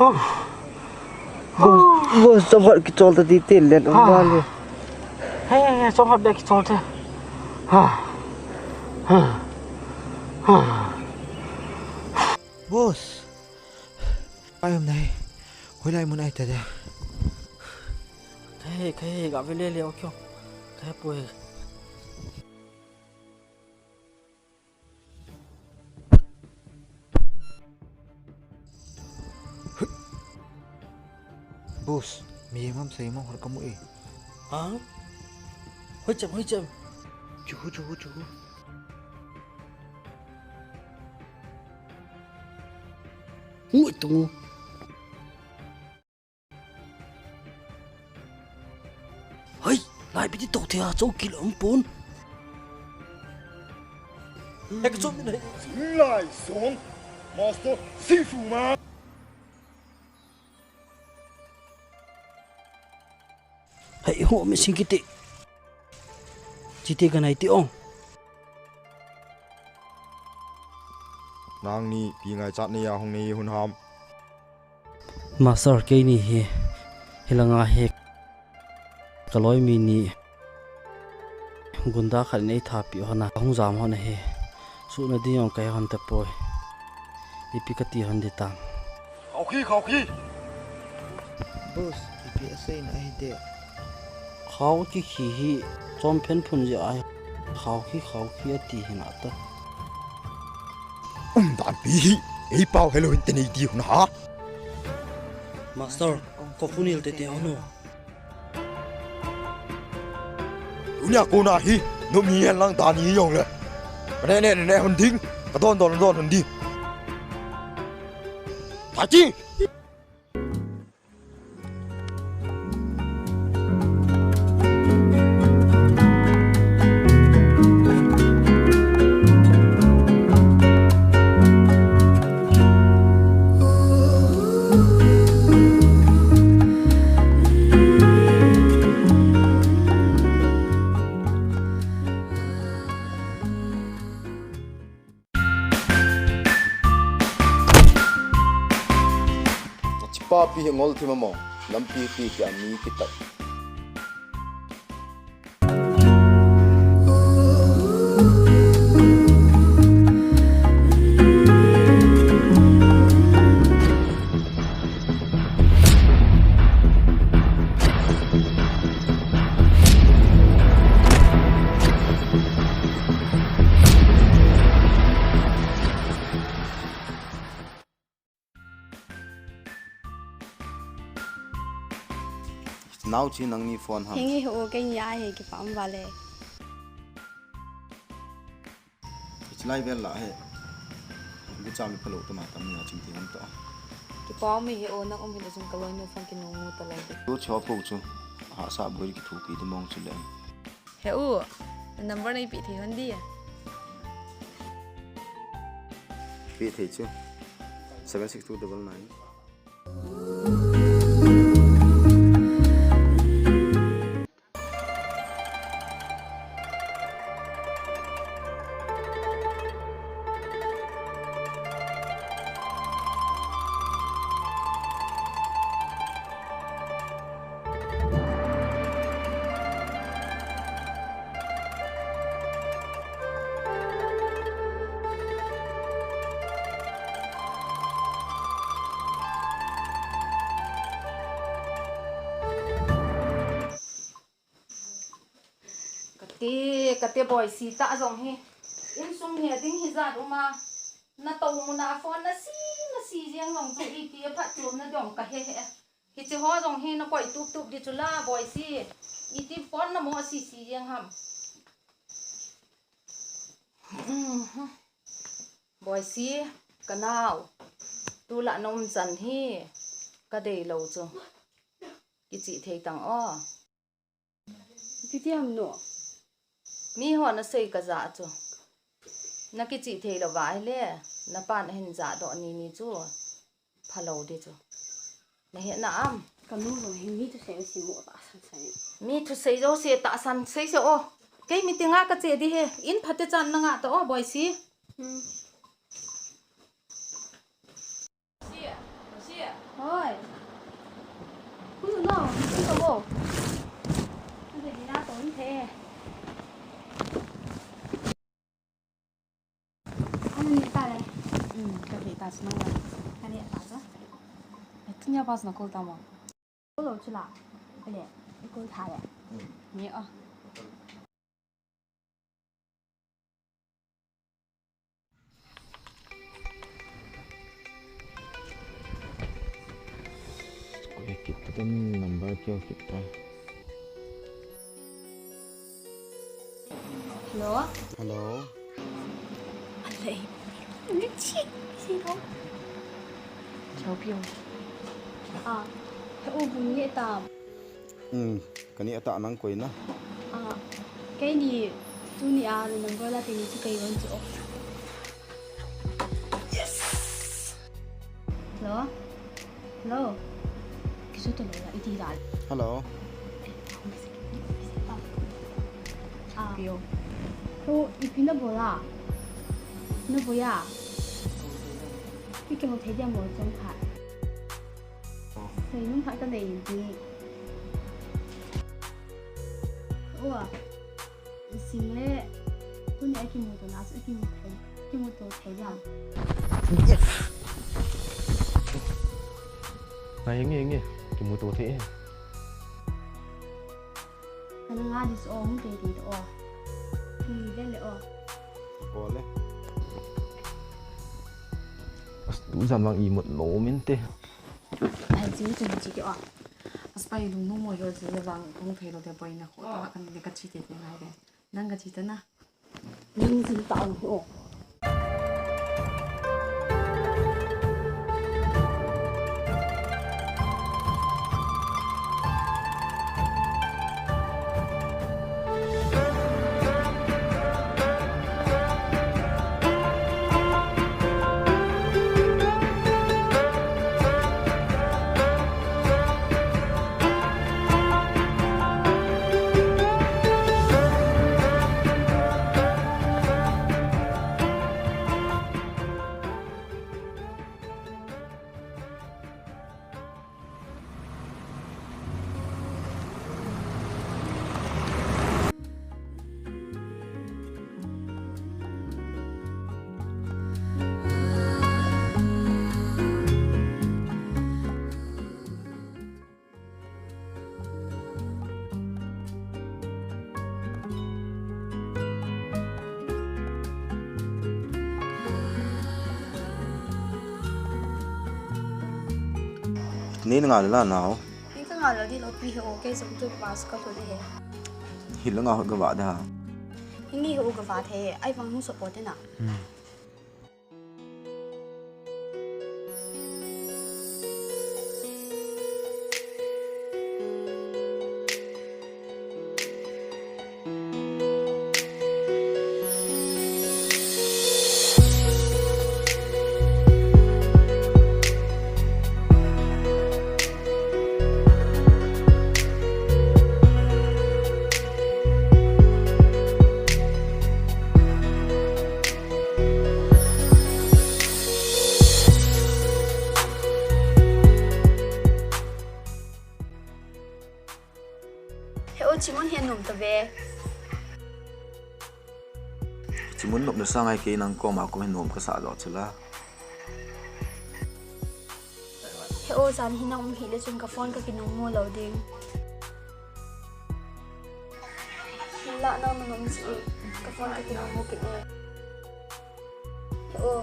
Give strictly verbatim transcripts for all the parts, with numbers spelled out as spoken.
Boss, boss, chomkhat kichol ta ti ti le, ah, vale. Hey, hey, hey, chomkhat beh kichol te. Ha. Ha. Ha. Boss. Ai, um, nai. Hoilai mun ahi ta de. Kahe, kahe, gave le le, okay. Kahe poi. Boss, mi mam sai mam har kamu e. Ha? Hoicham, hoicham. Chuhu, chuhu, chuhu. Ui, tu. Hei, lai piti tok thei a, chou kil ang pon. Hei, ka chom ni hei. Lai song, Master Sifu ma. Hei, ho mi sing kiti. Chiti ka nai ti ong. Nangni, pi ngaichat nei a hung nei hun ham. Master, keini hi, hilanga hi, ka loi mi ni, gunda khat in eithapi hon a, kahung jam hon ahi, suhna ding jong kahe hon tapoi, ipi kati hon ding tam. Khaokhi, khaokhi! Boss, ipi aseina ahi de. Khaokhi hi, chomphen phun jeh ahi, khaokhi, khaokhi ati hi nata. Umdan pi hi, ei pao helou hin te nei di hun ha. Master, ko phun il te te hon o. Tunia kona hi, numi hen lang dan hi jong le. Ka ne ne ne ne hon ding, ka don don don hon ding. Pati! Chipa pi hi ngol thim amo, lampi pi hi ami kitai. Nao chi nangni phone ham. Henge ho, keini a hi kipah um vale. Hichelai vel lah hi. Gucha mi phalou tama tam ni a chim ti ngam ta. Kipah um hi o, nang um hin a jong ka loinu phone kinung mu ta lou de. Tu cho pho chu. Hahsa boi kithopi di mong chu le. He u, number nei pe thei hon di. Pe thei chu. Seven six two double nine. Kati, kati Boisi tah jong hi. Insung nge ding hijat um a. Na tou muna phone na si, na si jeng jong chu iti phatchomna ding kahe he. Hiche ho jong hi na koi tup tup di chu la, Boisi. Iti phone na mo si si jeng ham. Mhm. Boisi, ka nao. Tulai na um chan hi ka dei lou chu. Kichih thei tang o. Ipi ti ham nu? Mi ho na sei ka ja chu. Na kichih thei lou va ahile, na pan ahin ja doh ni ni chu. Phalou di chu. Na he na am. Ka nu jong hi mi thusei jouse mo tahsan sai. Mi thusei jouse tahsan sai se o. Kei meeting a ka che di he. In phat te chan na nga ta o, Boisi. Hmm. Oi. Hung no, hung no. Hung no, hung no. Ano ni tale? Hmm, ka ni ta sina wa. Ka ni ta sa? Eh, tunya pas na call tamo. Call lo chula. Kale, call tha le. Ni a. Koi kit ta, number kio kit ta. Hello? Hello? Alei. Ni chi, chi lo. Chao pio. Ah, he u bun ye ta. Hmm, kani ata nang koi na. Ah, kei ni, tuni a, number la kei ni chu kei wan chu. Yes! Hello? Hello? Kisu to lo la, iti la. Hello? Ah. Pio. Ho, ipi na bola? Na boya? Pi ke mo thei dia mo chong kha. Sei nung kha ta nei ni. Wa. Sing le, tuni a kimuto na, a kimuto thei, kimuto thei jam. Ngai nge nge, kimuto thei. Kana nga dis o, hung thei thei to o. Ki le le o. O le. As tu jam lang i mut no min te. Ai, chi, chi, chi, chi, o. As pa i lung no mo yo chi vang, hung thei lo te poi na ko ta, kan le ka chi te te ngai de. Nang ka chi ta na. Nang chi ta na ho. Nei na ngal la nao. Nei ka ngal lo di lo pi he o, kei jong tu pa school ho de he. Hi lo nga ho ga va da. Hi nge ho ga va the, ai vang hung so po te na. Hmm. He o, chimun hi anom ta ve. Chimun nopna sanga kei nang koma kom hi nom ka sa lo chula. He o, jan hi nang um hile chun ka phone ka kinung mu lo ding. Hinla nang na nom si, ka phone ka kinung mu kit e. He o,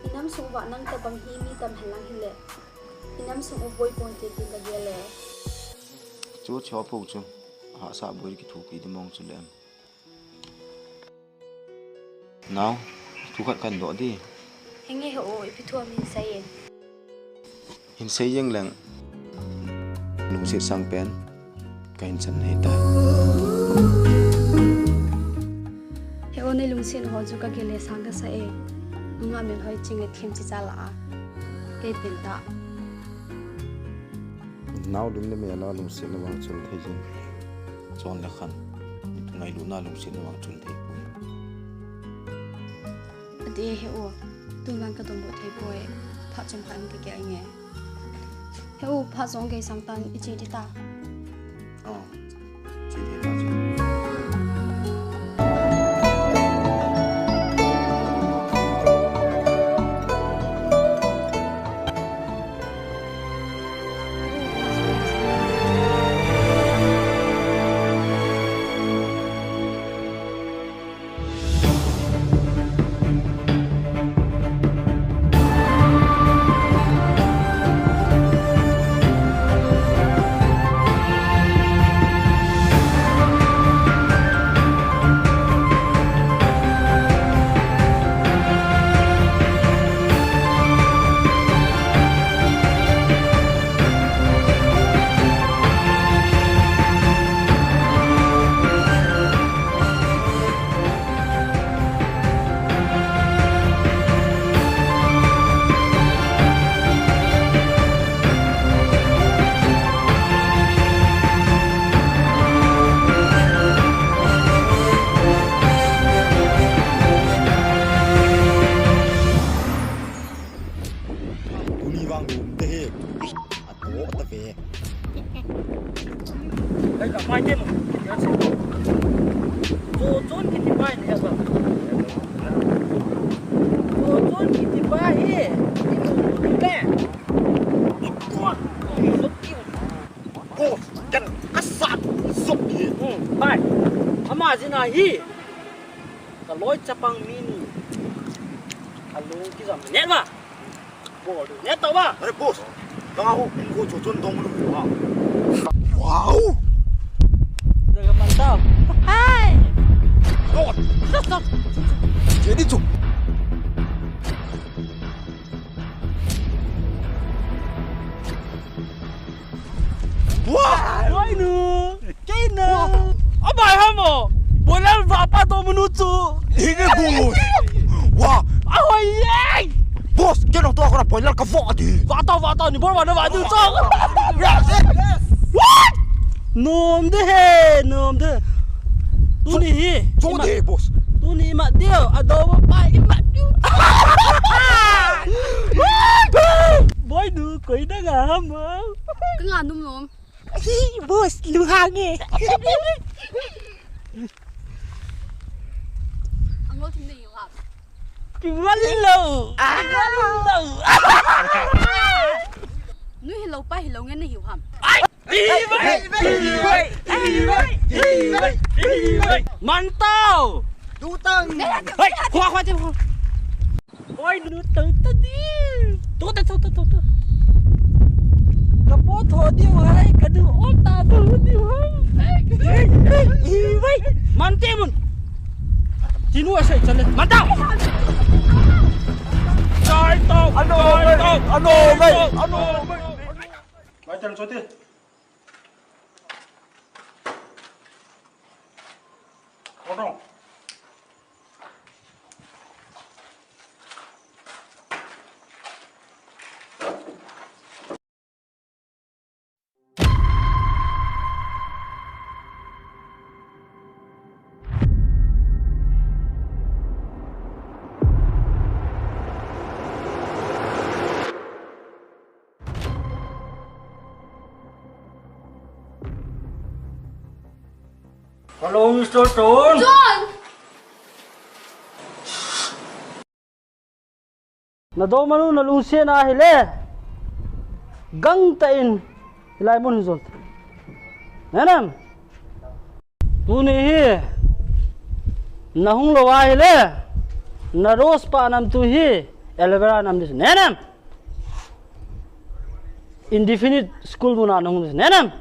i nam sung uva nang tabang hi mi tam hen lang hile. I nam sung u boi pon te tin ka gel e. Chu cho po chu. Hahsa boi kithopi di mong chu lem. Nao, thu khat kan doh di. Hi nge he o, ipi thu ham hin sei e. Hin sei jeng leng. Lungset sang pen. Ka hin chan nei ta. He o, nei lungset ho chu ka gel le sang ka sa e. Nunga mel hoi ching e thim chi cha la a. Kei pen ta. Nao lim le mel a lungsetna vang chul thei jin. Chon le khan. Ngailutna lungsetna vang chul thei poi. Ati e he o. Tun vang ka donbut thei poi. Phat chomkhat in ka gel nge. He u, phat jong gei sang tan, i che ding ta. Oh, che ding ta. Tuni vang dum te he. Ato ta ve. Hei, ka mai te mo. Chochon kiti pa hi ne ba. Chochon kiti pa hi. Inu tu le. Boss, ken ka sat jop hi. Hmm, bai. Ama jina hi. Ka loi chapang mi ni. Alung kijam ne ba. Bol du ne to ba. Are boss. Ka ho, ko chochon dong lu ha. Wow. Daga man ta. Hai. Lord. Stop, stop. Jadi tu. Wah! Wai nu! Kei na! Wah! Abai ham o! Boiler vapa to munu chu! Hi nge bu! Wah! Ahoi ye! Boss, kei nong to kona boiler ka vo di! Vata, vata, ni bol vana vadu chu! Yes! Yes! What? Nom de he, nom de. Tuni hi. Chong de, boss. Tuni imat diu, adobo pa imat diu. Boy nu, koi na nga ham. Ka nga num nom. Hi, boss, lu hang e. Angol thim de yu ham. Kiwal lo. Kiwal lo. Nu hi lo pa hi lo ngen na hiu ham. Ai! Mantau! Tutang! Hei, khua, khua, khua. Oi, nu tau ta di. Tu ta, tu ta, tu ta. Ka po tho di hai, ka nu o ta tu di hai. Mante mun. Tinu asai chale. Mantau! Chai tau! Ano, chai tau! Ano, ano, ano. Mai tan choti. Hello, Mister Stone. John! Na do manu na lungsiat na hile. Gang ta in. Hilai mun jol. Nenam. Tuni hi. Na hung lo ahile. Na rose pa nam tu hi. Aloe vera nam dis. Nenam. Indefinite school muna nung. Nenam.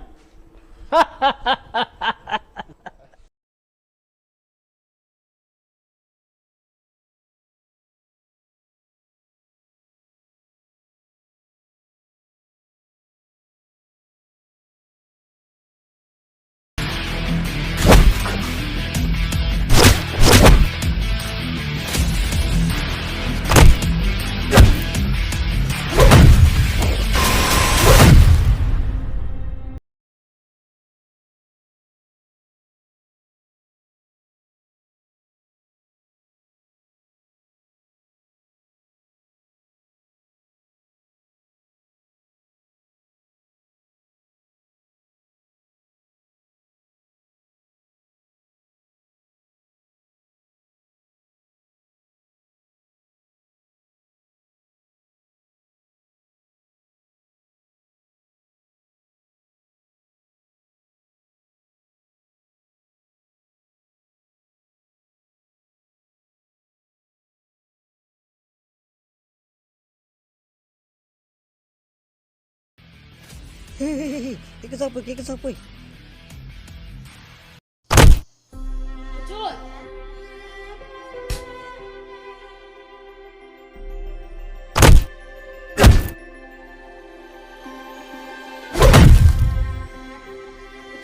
Hey, hey, hey, hey, kei kasapui, kei kasapui. Chun!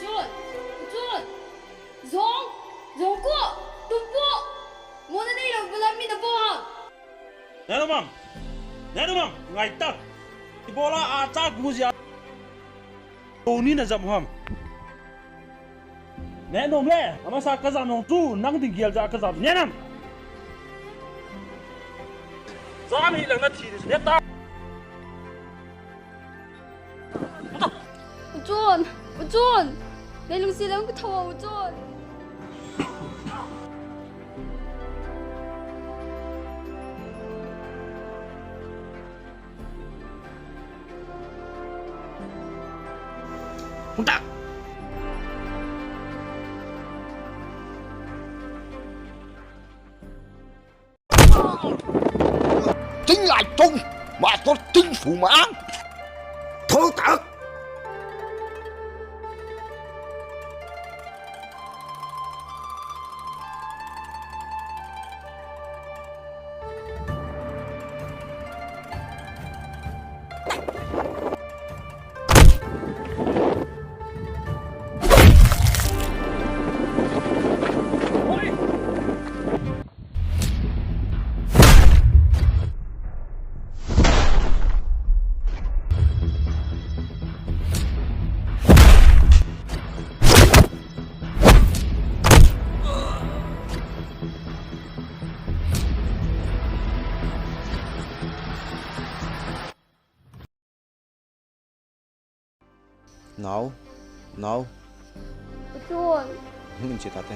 Chun! Chun! Jong! Jong ko! Tumpo! Mona nei lo bula mi na bo ha! Nenu mam! Nenu mam! Ngai ta! Ibola a cha gu jia. Tuni na jam ham. Ne nom le, amasa ka jam nong tu, nang ding gel ja ka jam. Ne nam. Jam hi lang na thi ne ta. U Chun, U Chun. Ne lungsi lang ka thawa U Chun. Hung ta. Chính lại chung mà tôi chính phủ mà án. Thổ tặc. Nau, nau. U Chun. Hung in che tate.